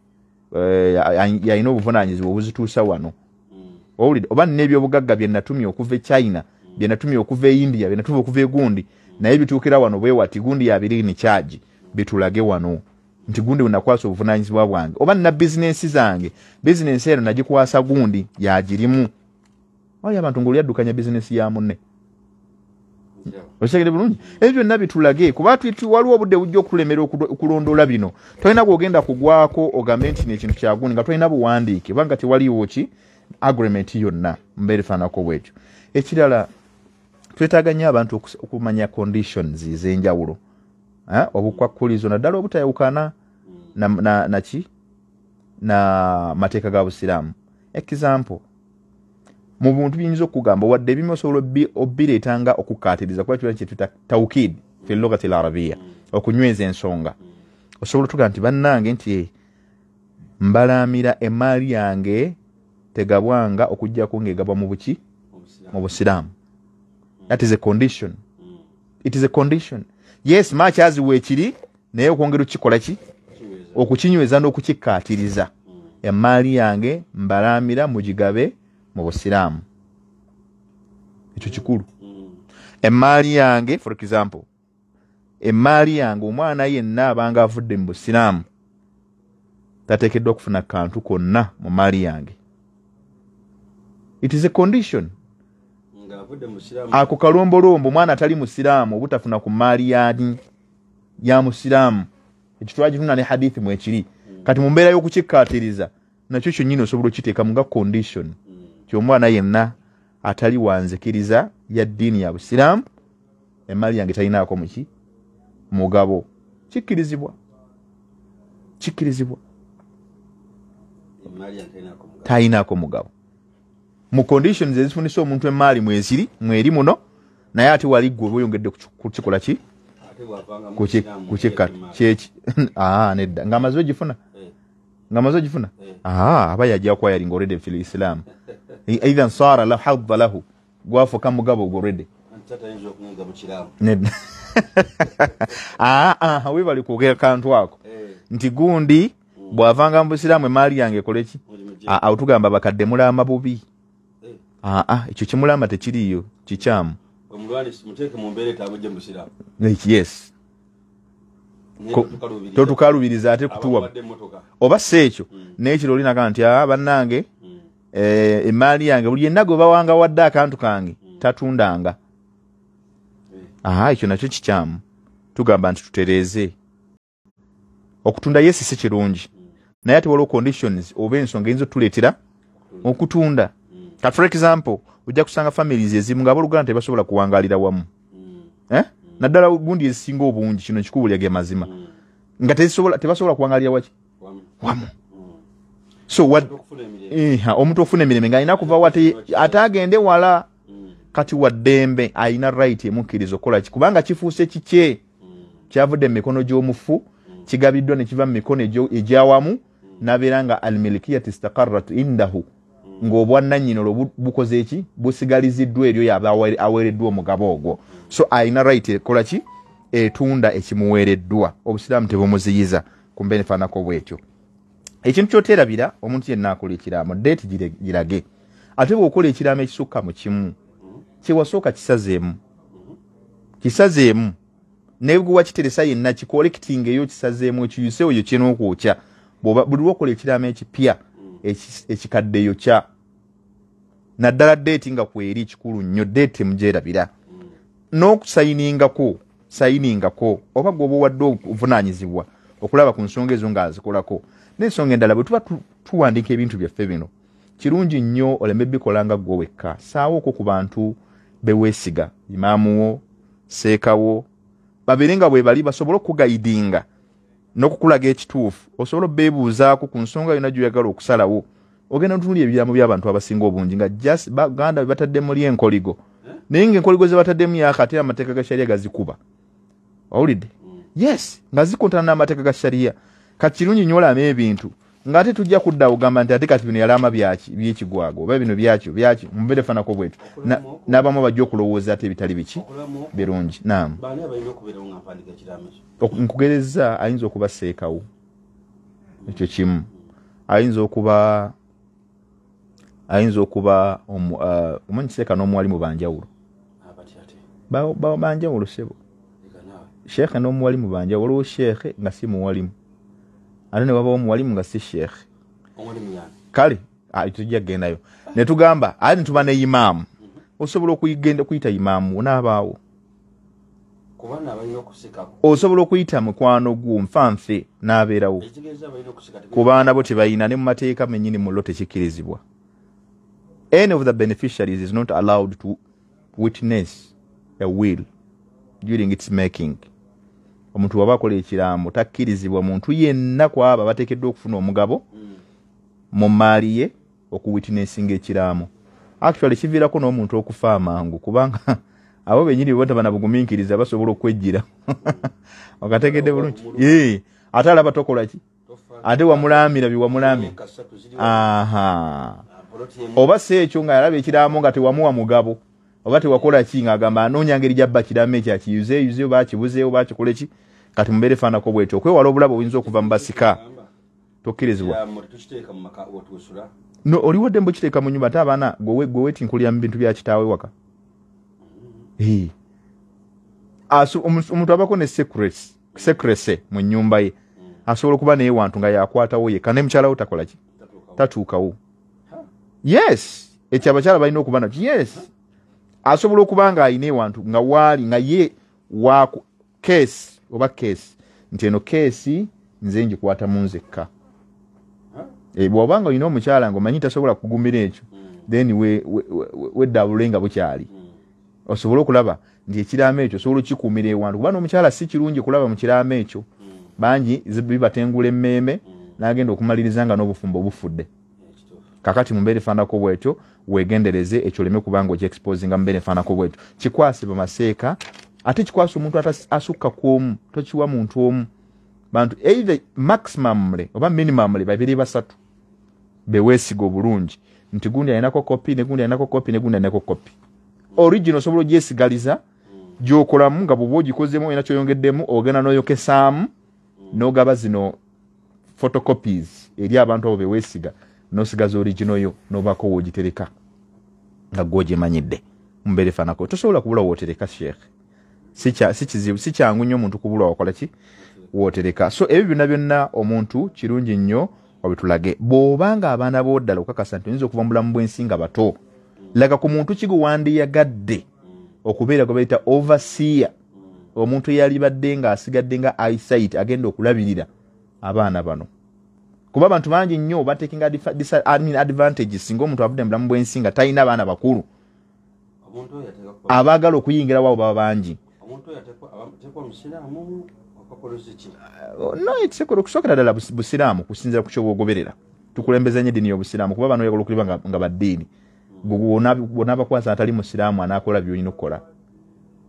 Speaker 2: Yalina obuvunaanyizibwa obuzituusa wano, owulidde. Oba nina ebyobugagga bye natumye okuva e China, bye natumye okuva e India, bye natumye okuva e gundi, naye bituukira wano bwe wati, gundi yabiri ni charge, bitulage wano nti gundi we nakwasa obuvunaanyizibwa bwange. Oba nina bizinensi zange, bizinensi eno nagikwasa gundi yagirimu. Wali abantu ng'oli addukanya bizinensi ya munne. Okitegedde bulungi? Ebyo byonna bitulage, kuba waliwo obudde bujja okutulemera okulondoola bino. Tolina bw'ogenda kugwako ogambe nti kino ekintu kya gundi nga tolina buwandiike, oba nga tewaliwo ki agreement yonna mbeera efaananako bwetyo. Ekirala, twetaaga nnyo abantu okumanya conditions ez'enjawulo, obukwakkulizo naddala obutayawukana na mateeka ga Busiraamu. Example, mu buntu biyinza okugamba wadde ebimu osobola obbireetanga okukkaatiriza, kuba kiba kye tuyita tawkid fi lughati al-arabiyya, okunyweza ensonga. Osobola otugamba nti bannange nti Mbalaamira emaali yange tegabwanga okuggyako ng'egabwa mu buki? Mu busiraamu. That is a condition. It is a condition. Yes, much as weekiri naye okwongera okukikola ki? Okukinyweza n'okukikkaatiriza. Emaali yange mbalaamira mugigabe mu busiraamu. Ekyo kikulu. Emaali yange, for example, emaali yange omwana yenna abanga avudde mu busiraamu tateekeddwa kufuna kantu konna mu maali yange. It is a condition. Ako kalombolombo omwana atali musiraamu obutafuna ku maali ya musiraamu. Ekyo twagifuna ne hadithi mwekiri. Kati mu mbeera y'okukikkaatiriza nakyo kyonnyini osobola okukiteeka nga condition ti omwana yenna atali wanzikiriza ya ddiini ya busiraamu emaali yange talinaako muki? Mugabo. Kikkirizibwa. Kikkirizibwa. Talinaako mugabo. Mu conditions ezifunisa omuntu emaali mweziri mweri muno naye ate wali ggwe oyongedde kukikola ki? Kukikkata kyeki? Nedda ng'amaze ogifuna. Ng'amaze ogifuna. Aba yajja acquiring already fil Islam. Idhan sara la hadda lahu. Gwafuka mugabo already. Nedda. Webali kwogera kantu ako. Nti gundi bw'avanga mu busiraamu emaali yange ekole ki? Awo tugamba bakadde mulaama bubi. Ekyo kimulaama tekiriiyo kikyamu. Yes. Totukalubiriza ate kutuwa. Oba si ekyo n'ekiro olinaga nti bannange emaali yange buli yenna gwe bawanga wadde akantu kange tatundanga. Ekyo nakyo kikyamu. Tugamba nti tutereeze. Okutunda yesi si kirungi. Naye ate waliwo conditions oba ensonga eyinza otuleetera okutunda. Kati for example, ojja kusanga families ezimu ng'abooluganda tebasobola kuwangaalira wamu. Naddala gundi ezisinga obungi kino kikubulya ge mazima. Nga tebasobola kuwangaalira waki? Wamu. So what? Omuntu ofuna emirembe ng'alina kuva ate agende wala. Kati wa ddembe alina right emukkiriza okukola ki? Kubanga kifuuse kikye. Kyavudde mu mikono gy'omufu, kigabiddwa ne kiva mu mikono egy'awamu, n'abeera nga al-milkiyatu istaqarrat indahu. Ng'obwannannyini olwo bukoze ki? Busigaliziddwa eryo yaba aweereddwa omugabo ogwo. So alina right ekola ki? Etunda ekimuweereddwa. Obusiraamu tebumuziyiza ku mbeera efaananako bw'etyo. Ekintu ky'oteerabira omuntu yenna akola ekiraamo date girage. Ate bw'okola ekiraamo ekisukka mu kimu kyewasooka kisazeemu. Kisazeemu. Ne bwe wakiteresa yenna kikollecting eyo kisazeemu ekiyuse oyo ky'onokwokya. Buli lw'okola ekiraamo ekipya ekikaddeyo kya naddala date nga kweri kikulu nnyo date mugyerabira. N'okusayiningako sayiningako oba gwe oba owadde obuvunaanyizibwa okulaba ku nsonga ezo ng'azikolako. N'ensonga endala bwe tuba tuwandiika ebintu byaffe bino kirungi nnyo oleme bikola nga ggwe wekka. Saawooko ku bantu be weesiga, imaamu wo, seekawo, babeere nga bwe bali basobole okukugayidinga n'okukulaga ekituufu. Osobola obbeebuuzaako ku nsonga yonna gy'oyagala okusalawo. Ogenda otunuulira ebiraamo by'abantu abasinga obungi nga just baganda be batadde muli enkoligo. Naye ng'enkoligo ze bataddemu yaka ate amateeka ga sharia gazikuba. Owulidde? Yes, nga zikontana n'amateeka ga sharia. Kati kirungi nnyo olame ebintu ng'ate tujja kudda ogamba nti ate kati bino yalaama byaki by'ekigwago oba bino byakyo byaki mumbeera efaananako bwetyo. N'abamu bajja okulowooza ate ebitali biki birungi. Naam. Nkugereza ayinza okuba seekawo. Ekyo kimu. Ayinza okuba omanyi seeka n'omuwalimu banjawulo. Banjawulo ssebo. Sheekhe n'omuwalimu banjawulo. Waliwo sheekhe nga si muwalimu. Ate ne wabawo omuwalimu nga si sheekhe. Kale tujja kugendayo. Ne tugamba ate ne tuba ne imaamu. Osobola okugenda okuyita imaamu onaabaawo. Osobola okuyita mukwano gwo nfanfe n'abeerawo. Ku baana bo tebalina ne mu mateeka mennyini mu lo tekikkirizibwa. Any of the beneficiaries is not allowed to witness a will during its making. Omuntu bw'aba akola ekiraamo takkirizibwa muntu yenna ku abo abateekeddwa okufuna omugabo mu mmaali ye okuwitnessinga ekiraamo. Actually kiviirako n'omuntu okufa amangu kubanga abo bennyini bwe bataba na bugumiikiriza basobola okwejjira. Okategedde bulungi? Ate alaba tokola ki? Ate wamulamira biwamulamira. Aha. Oba si ekyo nga yalaba ekiraamo nga tewamuwa mugabo. Oba tewakola ki ng'agamba anoonya ngeri gy'abba kiraamo ekyo akiyuzeeyuze oba akibuzeewo oba akikole ki. Kati mubeere efaanako bwetyo. Okwewala obulabe obuyinza okuva mu basika. Tokkirizibwa. No, oli wadde mbukiteeka mu nnyumba ate abaana gwe weetinkulira mu bintu bya kitaawe waka. Omuntu abako ne secrecy mu nnyumba ye. Asobola okuba naye wantu nga yakwatawo yekka ne mukyala we takola ki? Tatuukawo. Yes, ekyo abakyala balina okuba nakyo. Yes, asobola okuba nga alina ewantu nga waali nga ye wa case oba case nti eno case nze ngikwata mu nzekka. Bw'oba nga olina omukyala ng'omanyi tasobola kugumira ekyo, then weddabule nga bukyali. Osobola okulaba nti ekiraamo ekyo osobola okikuumira ewantu, kuba n'omukyala si kirungi kulaba mu kiraamo ekyo. Bangi bibatengula emmeeme n'agenda okumaliriza nga n'obufumbo bufudde. Kakati mu mbeera efaanako bwetyo weegendereze ekyo oleme kubanga okyexposinga mu mbeera efaanako bwetyo. Kikwase bamaseeka, ate kikwase omuntu asukka ku omu, tokiwa muntu omu. Bantu either maximumly oba minimumly 2 3 beweesiga obulungi nti gundi alinako kopi ne gundi alinako kopi ne gundi alinako kopi. Original osobola ogyesigaliza gy'okolamu nga bw'oba ogikozeemu olina ky'oyongeddemu ogenda n'oyokesaamu n'ogaba zino photocopies eri abantu abo beweesiga n'osigaza original yo n'obaako w'ogitereka nga gw'ogyemanyidde. Mu mbeera efaanako tosobola kubula w'otereka Sheikh. Si kizibu, si kyangu nnyo omuntu kubula wakola ki w'otereka. So ebyo byonna byonna omuntu kirungi nnyo obitulage. Bw'obanga abaana bo ddala okakasa nti oyinza okuva mu bulamu bw'ensi nga bato, laga ku muntu ki gwe wandiyagadde okubeera gwe bayita overseer, omuntu eyalibadde ng'asigadde nga eyesight agenda okulabirira abaana bano. Kuba abantu bangi nnyo batekinga advantages singa omuntu avudde mu bulamu bw'ensi nga talina baana bakulu, abaagala okuyingira waabo baba bangi. No, okusookera ddala busiraamu kusinziira ku ky'oba ogoberera. Tukulembeza nnyo eddiini y'obusiraamu kuba bano oyagala okuliba nga baddiini. Bw'onaabakwasa atali musiraamu anaakola by'olina okukola,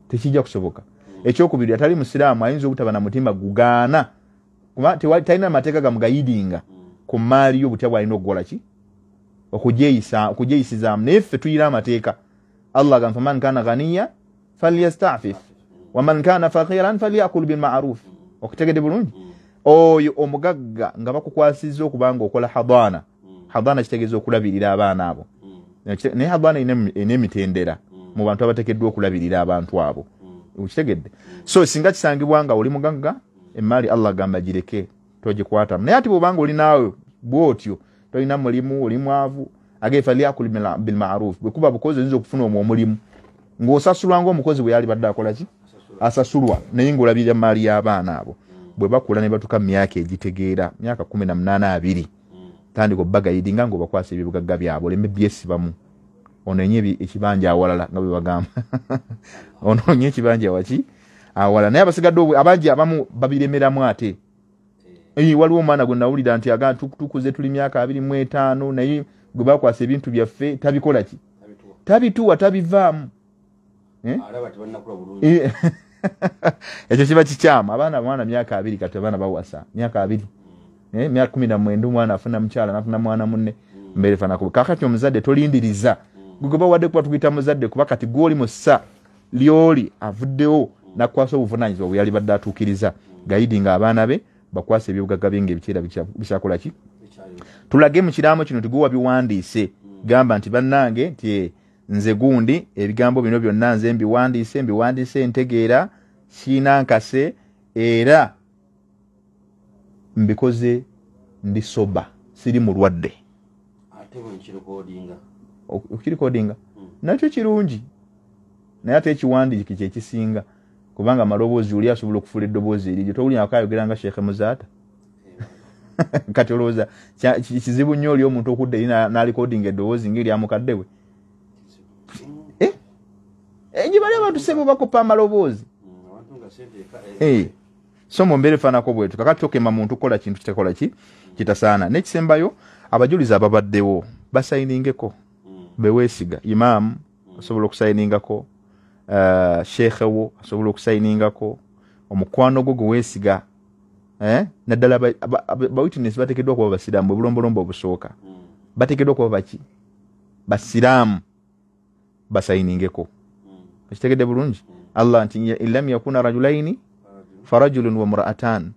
Speaker 2: tekijja kusoboka. Ekyokubiri, atali musiraamu ayinza obutaba na mutima gugaana, kuba talina mateeka gamugayidinga ku mmaali yo butya bw'alina okukola ki okugyeyisizaamu. Naye ffe tuyina amateeka. Allah agamba faman kana ghaniya falyastafif waman kana faqiran falyakul bilmaruf. Okutegedde bulungi? Oyo omugagga nga bakukwasizza okuba nga okola hadana. Hadana kitegeeza okulabirira abaana abo. Naye hadana erina emitendera mu bantu abateekeddwa okulabirira abantu abo. Okitegedde? So singa kisangibwa nga oli mugagga, emmaali Allah agamba gireke togikwatamu. Naye ate bw'obanga oli naawe bw'otyo tolina mulimu, oli mwavu, age falyakul bilmaruf. Bwe kuba bukozi oyinza okufuna omwo omulimu ng'osasulwa ng'omukozi bwe yalibadde akola ki? Asasulwa, naye ng'olabirira mmaali y'abaana abo. Bwe bakula ne batuuka mu myaka egitegeera, myaka 18 20, tandika obbagayidinga ng'obakwasa ebyobugagga byabwe oleme byesibamu. Ononye ekibanja awalala nga bwe bagamba. Ononye ekibanja waki awalala. Naye abasigadde abangi abamu babiremeramu ate. Waliwo omwana gwe nawulira nti aga tukuze tuli myaka 25 naye gwe bakwasa ebintu byaffe tabikola ki? Tabituwa, tabivaamu. Ekyo kiba kikyamu. Abaana mwana myaka 20 kati abaana bawasa myaka 20, myaka 19 omwana afuna mukyala n'afuna mwana munne. Mbeera efaanako. Kaakati omuzadde tolindiriza gwe bawadde kuba tukuyita muzadde, kuba kati gw'oli mu ssa ly'oli avuddewo n'akukwasa obuvunaanyizibwa bwe yalibadde atuukiriza. Gayidinga abaana be bakwasa ebyobugagga bye ng'ebiseera bikyakola ki? Tulage mu kiraamo kino nti gwe wabiwandiise. Gamba nti bannange nti nze gundi ebigambo bino byonna nze mbiwandiise ntegeera, siina nkase, era mbikoze ndi soba, siri mulwadde.
Speaker 1: Ate bwe nkirikodinga.
Speaker 2: Okirikodinga nakyo kirungi, naye ate ekiwandiike kye kisinga, kubanga amaloboozi oli asobola okufuula eddoboozi eriryo. Towulira akayogera nga Sheikh Muzaata. Kati olowooza kizibu nnyo oli omuntu okudda eri n'alikodinga eddoboozi ng'erya mukadde we. Gye bali abantu sebo bakopa amaloboozi. So mu mbeera efaanako bwetyo. Kakati tokema muntu kukola kintu kitakola ki kitasaana. N'ekisembayo, abajulizi ababaddewo basayiningeko beweesiga. Imaamu asobola okusayiningako, sheekhe wo asobola okusayiningako, omukwano gwo gwe weesiga Naddala ba witness bateekeddwa kuba basiraamu, obulombolombo obusooka bateekeddwa kuba baki? Basiraamu, basayiningeko. Okitegedde bulungi? Allah nti illam yakuna rajulaini farajulun wa mra'atan,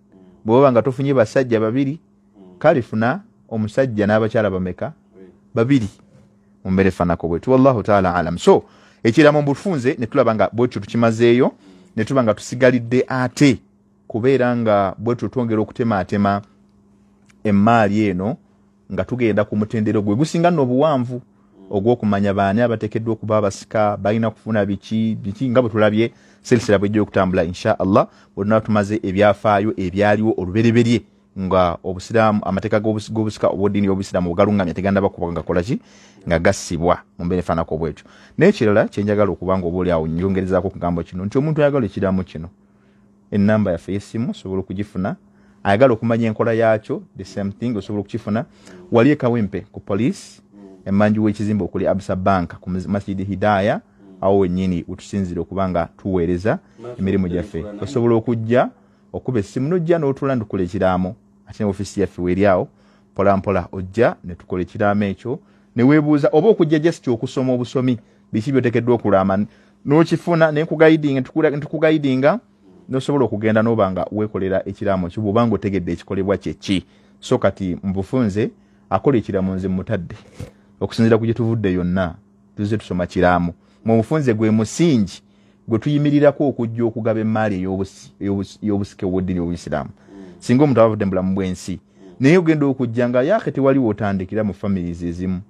Speaker 2: bw'oba nga tofunye basajja babiri, kale funa omusajja n'abakyala bameka? Babiri. Mu mbeera efaananako bwetyo. Wallahu taala alam. So ekiraamo mu bufunze ne tulaba nga bwetyo tukimazeeyo, ne tuba nga tusigalidde ate kubeera nga bwetyo twongera okutemaatema emmaali eno nga tugenda ku mutendero gwe gusinga nno obuwanvu ogw'okumanya baani abateekeddwa okuba abasika, balina kufuna biki biki, nga bwe tulabye silsila bwejja okutambula insha Allah bwe tunaba tumaze ebyafaayo ebyaliwo olubereberye nga obusiraamu, amateeka g'obusika obw'eddiini y'obusiraamu ogalungamya tegannaba kuba nga gakola ki? Nga gassibwa mu mbeera efaananako bwetyo. N'ekirala kye njagala okuba nga oba oli awo nyongerezaako ku kigambo kino nti omuntu ayagala ekiraamo kino, ennamba yaffe y'essimu osobola okugifuna, ayagala okumanya enkola yaakyo the same thing osobola okukifuna. Wali e Kawempe ku police emmanju w'ekizimbe okuli Absa Bank ku Masjid Hidaya, awo wennyini wetusinziira okuba nga tuweereza emirimu gyaffe. Osobola okujja okuba essimu n'ojja n'otuula ne tukola ekiraamo, ate ne ofiisi yaffe weeri awo, mpola mpola ojja ne tukola ekiraamo ekyo ne weebuuza oba okujja just okusoma obusomi biki by'oteekeddwa okulaama n'okifuna ne ntukugayidinga n'osobola okugenda n'oba nga weekolera ekiraamo kyo bw'oba nga otegedde ekikolebwa kye ki. So kati mu bufunze akola ekiraamo nze mutadde okusinziira ku gye tuvudde yonna tuzze tusoma kiraamo. Mu bufunze gwe musingi gwe tuyimirirako okujja okugaba emmaali ey'obusike obw'eddiini y'Obuyisiraamu. Singa omuntu aba avudde mu bulamu bw'ensi naye ogenda okujja nga yaake tewaliwo otandikira mu families ezimu.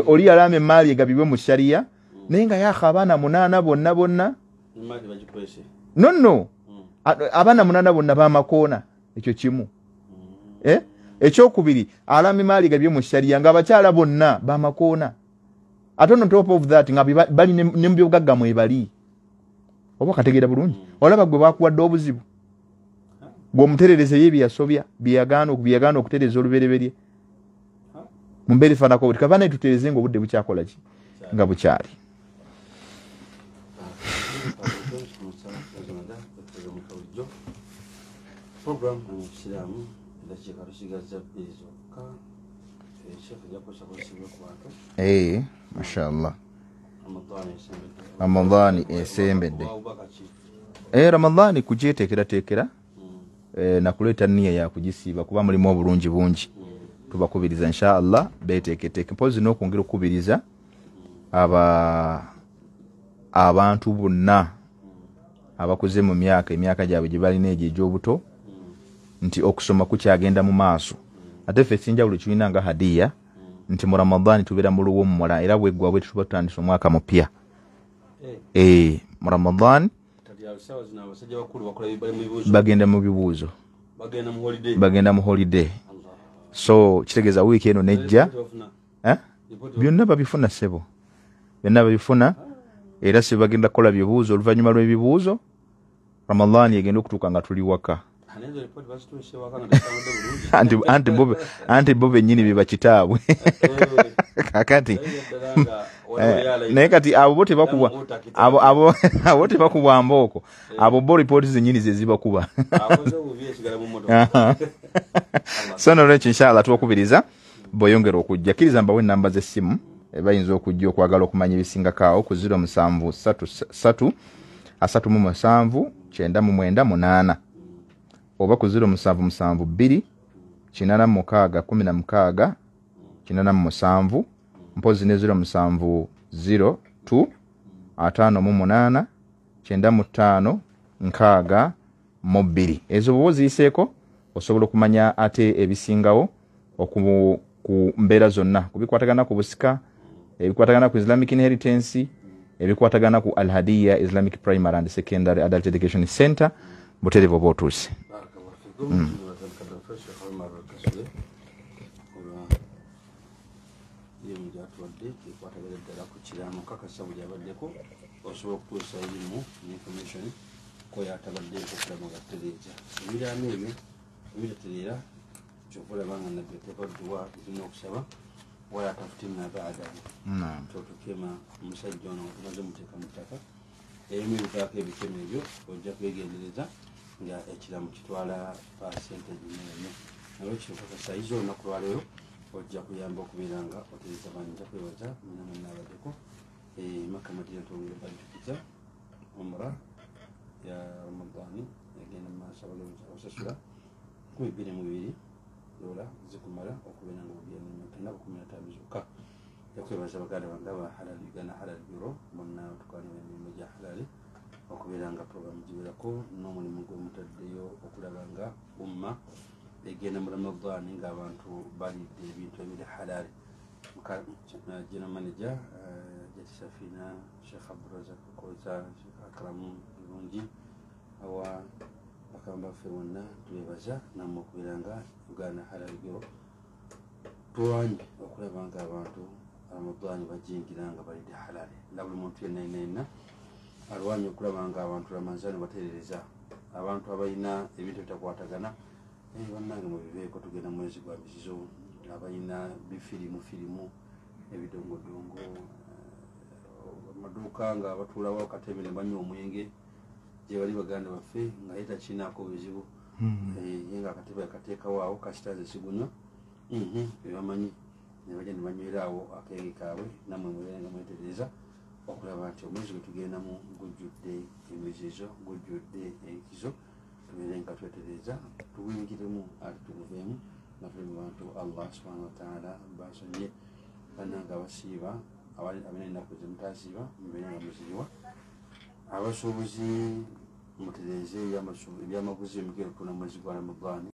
Speaker 2: Oli yalaama emmaali egabibwe mu sharia naye nga yaaka abaana 8 bonna bonna no abaana 8 bonna bamakoona, ekyo kimu. Ekyokubiri alaama emmaali egabibwe mu sharia nga abakyala bonna bamakoona, ate on top of that nga bali ne mu byobugagga mwebali. Oba kategeera bulungi? Olaba gwe bakuwadde obuzibu gw'omuterereze ye byeyasobya byeyagaana okutereeza olubereberye mu mbeera efaananako bweti. Kava naye tutereeze ng'obudde bukyakola ki? Nga bukyali. Mashallah. Ramadhani esembedde. Ramadhani kugyeteekerateekera nakuleeta nniya ya kugisiiba kuba mulimu obulungi bungi. Tubakubiriza insha Allah beeteeketeeke. Mpozi n'okwongera okukubiriza abantu bonna abakuze mu myaka, emyaka gyabwe gye balina egyo egy'obuto nti okusoma kukyagenda mu maaso. Ate ffe ekinjawulo kirina nga hadiya nti mu Ramadhani tubeera mu luwummula era bweggwa bwe tuba tutandise omwaka mupya. Mu Ramadhani bagenda mu bibuuzo, bagenda mu holiday. So kitegeeza wiiki eno nejja byonna babifuna ssebo, byonna babifuna era si bagenda kukola bibuuzo. Oluvannyuma lw'ebibuuzo Ramadhani egenda okutuuka nga tuli waka. Anti bo bennyini be bakitaabwe. Kakati naye kati abo bo tebakuba, abo tebakubwa mbooko, abo bo ripooti zennyini ze zibakuba. So nolwekyo inshallah tubakubiriza bweyongera okujja. Kkiriza mbawe ennamba z'essimu bayinza okujja okwagala okumanya ebisingako awo ku 0733 37 98 oba ku 0772 86 16 87 mpozi ne 0702 58 95 62. Ezo bw'oba oziyiseeko osobola okumanya ate ebisingawo ku mbeera zonna, ku bikwatagana ku busika, ebikwatagana ku Islamic inheritance, ebikwatagana ku Al-Hadiya Islamic Primary and Secondary Adult Education Center. Butereevu oba otuuse.
Speaker 1: Osobola okutuusa erimu information koyatabadde okulaba nga tutereeza ebiraamo ebyo ebitatereera. Kyova olaba nga nabbi ateeka dduwa zirina okusaba wala tafutinna baadahu, totukema omusajja ono nga tumaze muteeka mu ttaka. Ebimu ebivaako ebikemo ebyo ojja kwegendereza Nga ekiramu kitwala percentage nnene. Nolwekyo nkakasa yizo olunaku lwaleero ojja kuyamba okubeera nga otereza bangi. Nja kwebaza mwena mwenna abaddeko. Makka Madina twongere bajjukiza umra ya Ramadani egenda mu maaso. Abagenzi abasasula 2002 dola zikumala okubeera nga ogenda Emeka ennaku 15 zokka. Yakwebaza baganda bange aba Halal Uganda, Halal Bureau, bonna batukwana emirimu gya halali okubeera nga programu giwerako n'omulimu gwemutaddeyo okulaba nga umma egenda mu Ramadani ng'abantu balidde ebintu ebiri halali. General manager Jati Safina, Sheikh Abdurazak Koza, Sheikh Akramu Birungi, awa bakama baffe bonna tubebaza nammwe okubeera nga Uganda Halal Bureau tulwanye okulaba nga abantu Ramadani bajingira nga balidde halali, nga buli muntu yenna yenna yenna alwanye okulaba nga abantu Ramazani baterereza abantu abalina ebintu ebitakwatagana. Bannange mubiveeko, tugenda mwezi gwa mizizo. Abalina bifirimu firimu, ebidongodongo, amaduuka nga batuulawo akatebe ne banywa omwenge gye bali baganda baffe nga ye takiinaako buzibu. Ye nga akatebe akateekawo awo kasita nze sigunywa, bebamanyi ne bajja ne banywera awo akenge kaabwe. Nammwe mubeere nga mwetereza okulaba nti omwezi gwe tugendamu gujjudde emizizo, gujjudde enkizo. Tubeere nga twetereza tuguyingiremu ate tuguveemu nga tuli mu bantu Allah subhanahu wataala basonye. Bannange abasiiba, abalina ennaku zemutasiiba, mubeere nga muziriwa. Abasuubuzi mutereeze ebyamaguzi emigere okutunda mu mwezi gwa Ramadani.